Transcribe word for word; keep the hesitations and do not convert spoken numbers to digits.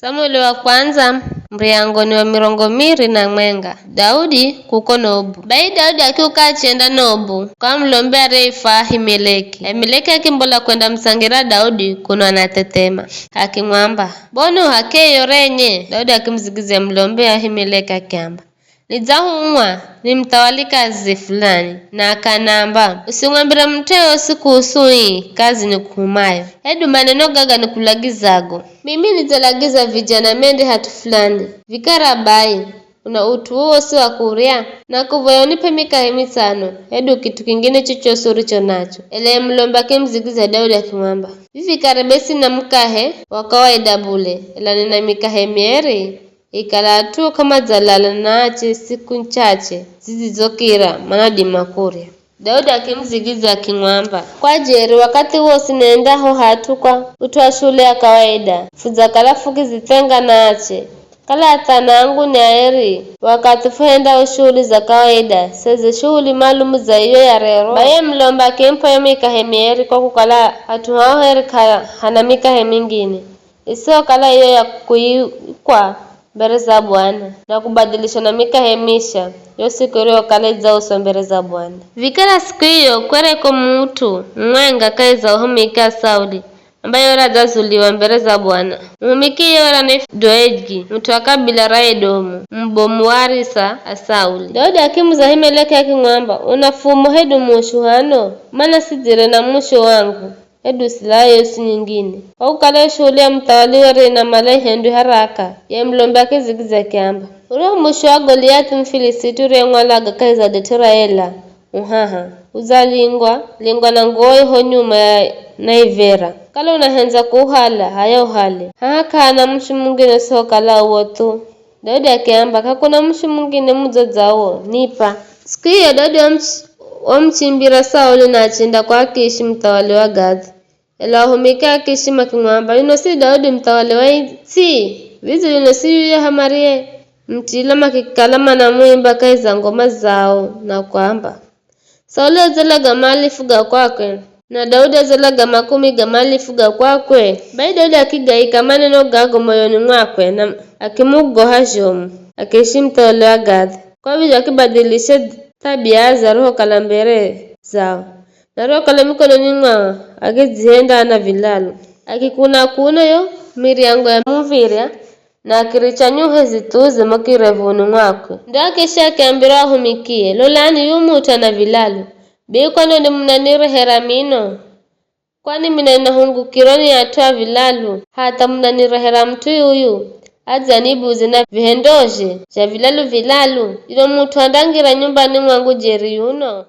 Samueli wa kwandza, muryango ni wa mirongo miri na mwenga. Daudi kuko Nobu. Bai Daudi akiuka achenda Nobu, kwa mulombe ariyeifwa Ahimeleki. Ahimeleki akimbola kwendamusangira Daudi kuno anathethema, akimwamba, "Mbona u h'akeye yo renye?" Daudi akimuzigizya mulombe Ahimeleki akiamba, "Nidzahumwa ni muthawalikazi fulani, na akanamba, 'Usimwambire mut'u yoyosi kuhusu ii kazi nikuhumayo.' Hedu maneno gaga nikulagizago. Mimi nidzalagiza vijana mende hat'u fulani. Vikara bai, una ut'u wowosi wa kurya? Nakuvoya unip'e mikahe mitsano, hedu kit'u kingine chochosi uricho nacho." Ela ye mulombe akimuzigizya Daudi akimwamba, "Vivi kare be sina mukahe wa kawaida bule, ela nina mikahe mieri, ikala at'u k'amadzalala na ache siku chache zidzizokira, manadima kurya." Daudi akimuzigizya akimwamba, "Kwa jeri, wakathi wosi nendaho hat'u kwa ut'u wa shuhuli ya kawaida, fudzakala fukizithenga na ache. Kala athana angu ni aeri, wakathi fuhendao shuhuli za kawaida, seze shuhuli malumu za iyo ya rero." Bai ye mulombe akimup'a yo mikahe mieri kwa kukala hat'u hao here k'ahana mikahe mingine, isihokala iyo ya kuikwa mbere za Bwana, na kubadilisha na mikahe misha, yo siku iriyokala idzauswa mbere za Bwana. Vikara siku iyo kwereko mut'u mumwenga kahi za uhumiki wa Sauli, ambaye were adzazuliwa mbere za Bwana. Muhumiki iye were anaifwa Doegi, mut'u wa kabila ra Edomu, mubomu wa arisa a Sauli. Daudi akimuza Ahimeleki akimwamba, "Una fumo hedu mushu hano? Mana sidzire na mushu wangu, hedu silaha yoyosi nyingine." Kwa kukala yo shuhuli ya muthawali were inamala ihendwe haraka, ye mulombe akizigizya akiamba, "Uriwo mushu wa Goliathi Mufilisiti uriyemwalaga kahi za det'e ra Ela, u haha. Udzalingwa, lingwa na nguwo iho nyuma ya naivera. Kala unahendza kuuhala, h'aya uhale. Haha k'ahana mushu mungine usihokala uwo thu." Daudi akiamba, "K'akuna mushu mungine mudzo dza uwo, nipa." Siku iyo Daudi wamuch-, wamuchimbira Sauli na achenda kwa Akishi muthawali wa Gathi. Ela ahumiki a Akishi makimwamba, "Yuno si Daudi muthawali wa its'i? Vidze yuno si yuyahu mariyemutila makikala manamuimba kahi za ngoma zao na kuamba, 'Sauli adzalaga maalifu ga kwakwe, na Daudi adzalaga makumi ga maalifu ga kwakwe'?" Bai Daudi akigaika maneno gago moyoni mwakwe na akimugoha zhomu Akishi muthawali wa Gathi. Kwa vizho akibadilisha thabiaze arihokala mbere zao, na arihokala mikononi mwao akidzihenda ana vilalu. Akikuna-kuna yo miryango ya muv̱irya, na akiricha nyuhe zithuze mo kirevuni mwakwe. Ndo Akishi akiambira ahumikie, "Lolani, yu mut'u ana vilalu. Be kwani nde munanirehera mino? Kwani mina ninahungukirwa ni at'u a vilalu, hatha munanirehera mut'u yuyu adze anibuze na vihendozhe zha vilalu-vilalu? Yuno mut'u andangira nyumbani mwangu jeri yuno?"